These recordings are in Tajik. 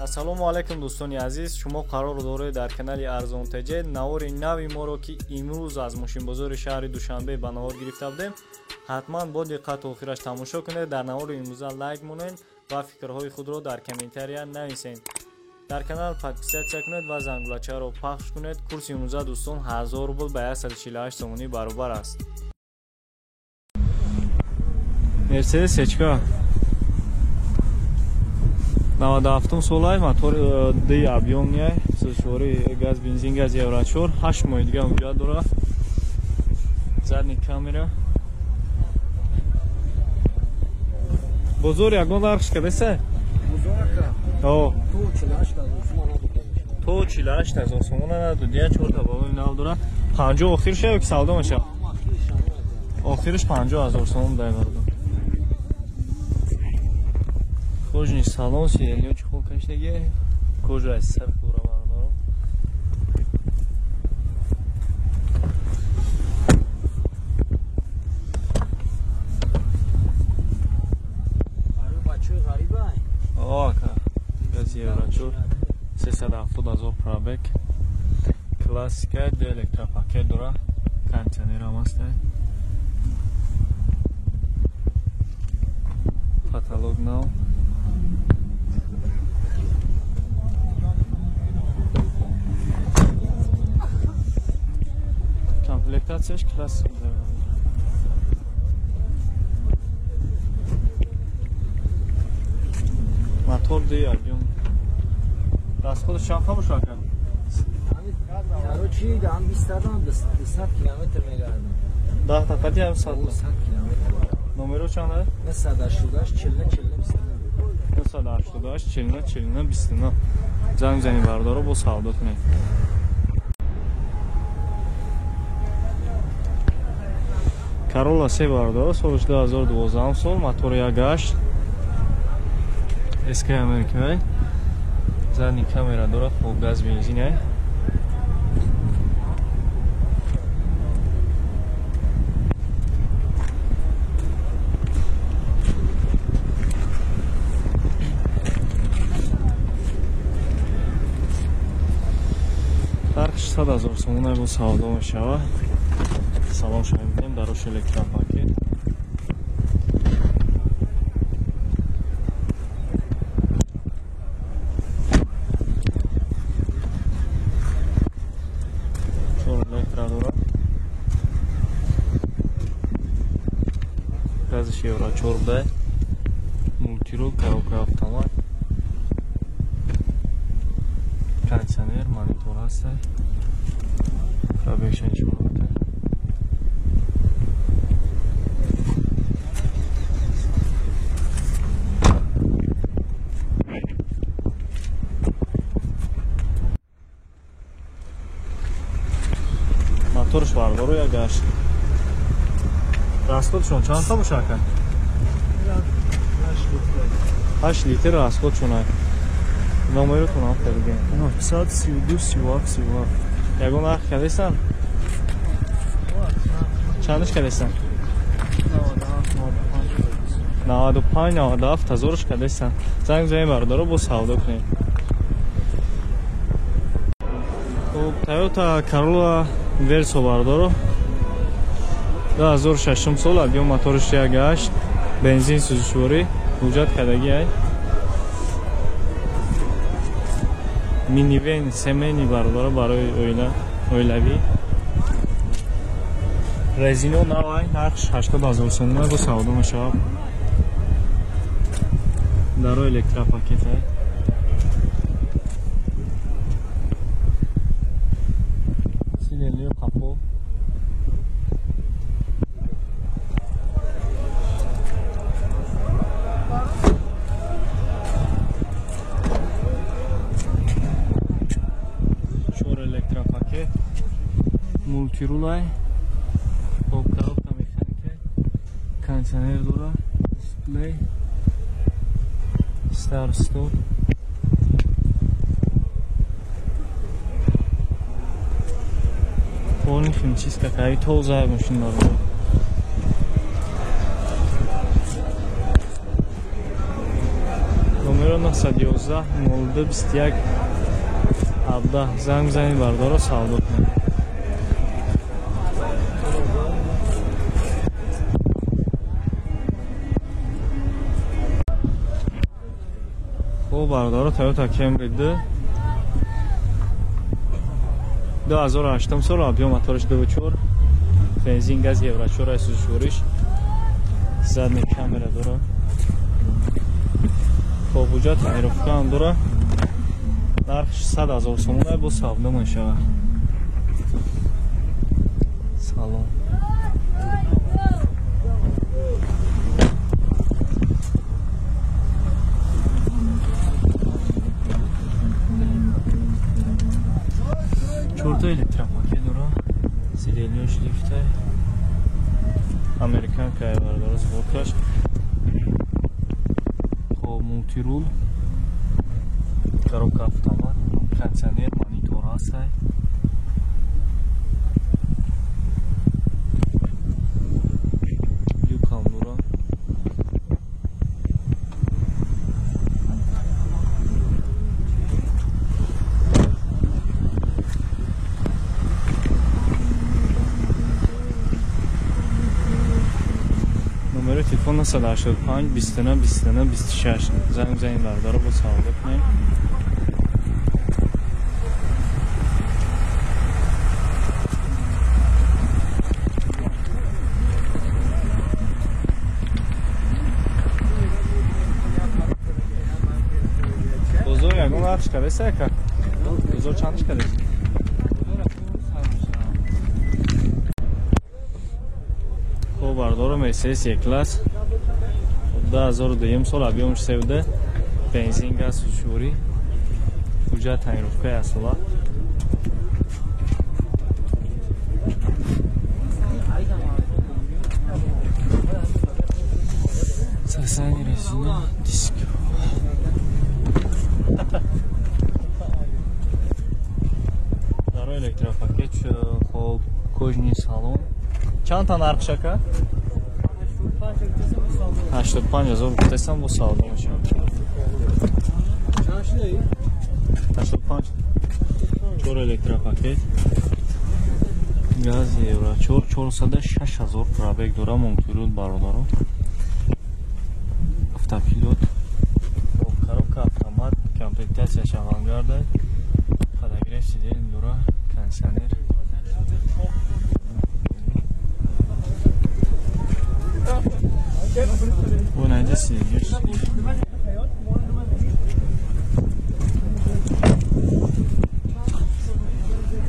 Ассалому алайкум, дӯстони азиз. Шумо қарор доред дар канали Арзон ТЖ навори нави моро, ки имрӯз аз мошинбозори шаҳри Душанбе ба навор гирифта будем, ҳатман бо диққат охираш тамошо кунед. Дар навори имрӯза лайк монед ва фикрҳои худро дар комментария нависед. Дар канал подписаться кунед ва зангулачаро пахш кунед. Курси имрӯза, дӯстон, 1000 рубл ба 148 сомонӣ баробар аст. Мерседес Ечка 97 солай, мотор д объёмный, сӯзишворӣ газ, бензин, газ евро 4, 8 моҳи дига ҳуҷҷат дорад. Задний камера. Бозор ягон нархш кадеса? То 48 ҳазор сомона надод. Я чорта балони нав дорад. 50 охир шава ки савдо мешавад? Охириш 50 ҳазор сомон дай, бародар. Кожаный салон, сиденье чехол кашидаги, кожа аз сарх дора, бародаро. Ака, газ евро 4, 370 ҳазор пробег, классика, ду электропакет дора, кондиционер ҳам аст, потолок нав. Комплектацияш классик. Мотор ди объем. Расходаш чанд боша, ака? Короче, ҳам 20 ҳам 100 километр мегардам. 10 тақати ҳам 100 километр. Номеро чанд аст? 988 49 49 29. 988 49 49 29. Занг занед, бародаро, бо савдо кунед. Corolla се, бародаро, солиш 2012 сол, мотор 1.8, СК Америкай, задний камера дорад, хоб, газ, бензин. Нархш 100 ҳазор сомона, бо савдо мешавад. Салон шумо мебинем, дарош электропакет. Чор электро дорад. Газиш евро 4 буда. Мультирул, коробка автомат. Кондиционер, монитор ҳаст. Пробегша нишон медиҳад. Моторш, бародаро, як гашт. Расходшон чанд та боша, ака? 8 литр расходшон. Номеротон ҳам бигӯед. 932 37 37. Ягон нарх кардестан? Чандаш кардестан? 95 97 ҳазорш кардестан. Занг занед, бародаро, бо савдо кунед. Хуб, Toyota Corolla Verso, бародаро, 2006 сол, объем моториш 1.8, бензин, сӯзишворӣ, ҳуҷҷат кардагӣ ай. Минивен семейный, бародаро, барои оила, оилавӣ. Резино навай, нархш 80 ҳазор сомона, бо савдо мешавад. Даро электропакет ай. Сиденье қафо. Чор электропакет. Мультирулай. Хоб, коробка механика. Кондиционер дора. Дисплей. Старт стоп. Полный химчистка, какая тоза машина. Номеро 911 02 21 17 занг бизанед бардоро савдо кунед. Хуб бародаро, Toyota Camry 2 2008 сол, объем моториш 2.4, бензин, газ, евро 4, сӯзишвориш, задний камера дора. Хоб ҳуҷҷат тонировка ҳам дора. Нархш 100 000 сомона, бо савдо мешавад. Салом. Чорта электропакет дора, сидельёш лифтай, американка бардора сборкаш. Хоб мултирул, коробка автомат, кондиционер, монитор ҳастай. Люкам дора. Номери телефон 985 29 29 26. Занг бизанед бардоро бо савдо кунем. Бозор ягон нархш кардест яка? Бозор чандш кардест? Хоб бардоро, Mercedes E-класс 2002 сол, объемш 32, бензин, газ, сӯзишворӣ, ҳуҷҷат тонировкаи асола. Состояние резина, диск. Даро электропакет, хоб кожаный салон. Чанд та нархш ака? 85 000 гуфтестам, бо савдо мешавад. 85. 4 электропакет, газ, евро 4, 406 000 пробег дора, мултирул бародаро, автопилот, коробка автомат, комплектацияш авангарда, подогрев сидений дора, кондиционер. Бо найда сиденьёш.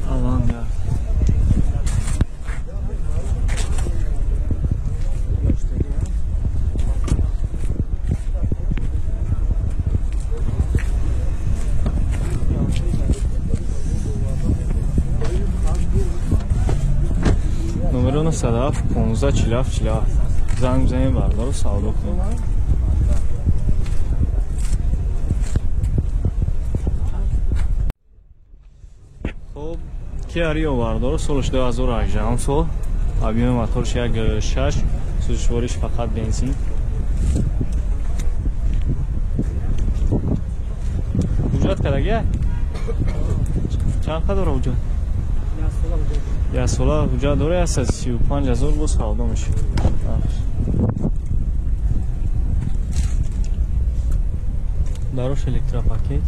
Авангард. Номеро 907 15 47 47. Занг бизанед бардоро савдо кунед. Хоб Kia Rio бардоро, солаш 2018 сол, объеми моторш 1.6, сӯзишвориш фақат бензин. Ҳуҷҷат кардагия? Чанд қадр ҳуҷҷат? Як сола ҳуҷҷат дора, 135 000 бо савдо мешавад. Дарош электропакет,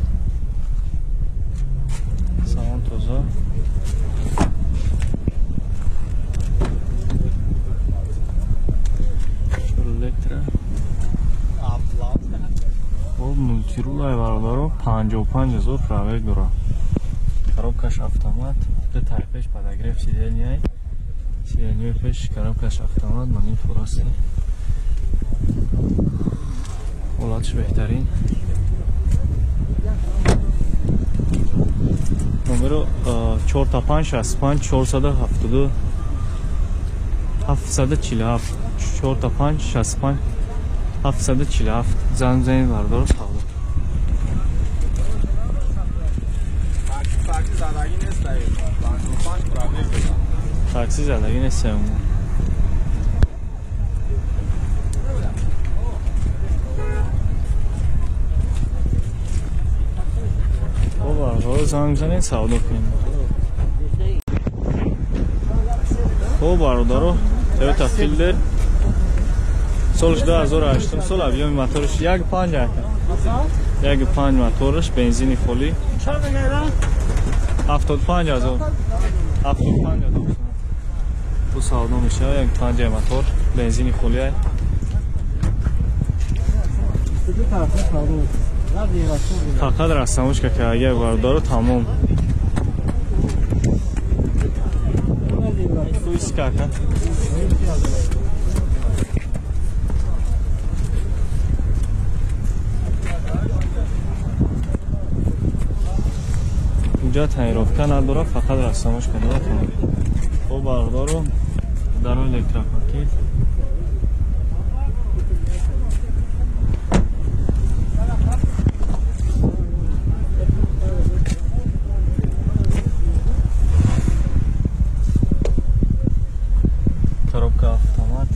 салон тоза. Электро. Хоб мултирулай бародаро, 55 000 пробег дора. Коробкаш автомат, ду тай пеш подогрев сиденья, сиденьяи пеш, коробкаш автомат, монитор аст. Ҳолатш беҳтарин. Номеро 45 65 472 747 45 65 747. Занг бизанед бардоро савдо. Такси задагӣ нест. Бародаро, занг бизанед, савдо кунед. Хуб, бародаро, Toyota Fielder солш 2008 сол, объёми моторш 1.5 ака. 1.5 моторш, бензини холӣ. 75,000. 75,000. Бу савдо мешавад 1.5 мотор, бензини холӣ. Фақат растамошка ки агар бародаро, тамом. Кака. Инҷа тонировка надорад, фақат растамошка дорад. Хуб, бародаро, дар электропакет. Коробка автомат,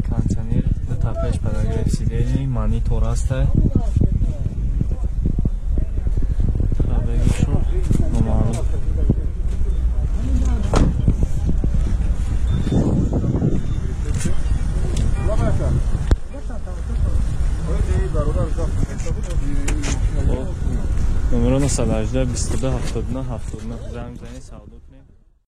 кондиционер, дута пеш подогрев сидений, монитор ҳаста. Пробегишу номаълум. Номеро 918 22 79 79 занг бизанед, савдо кунед.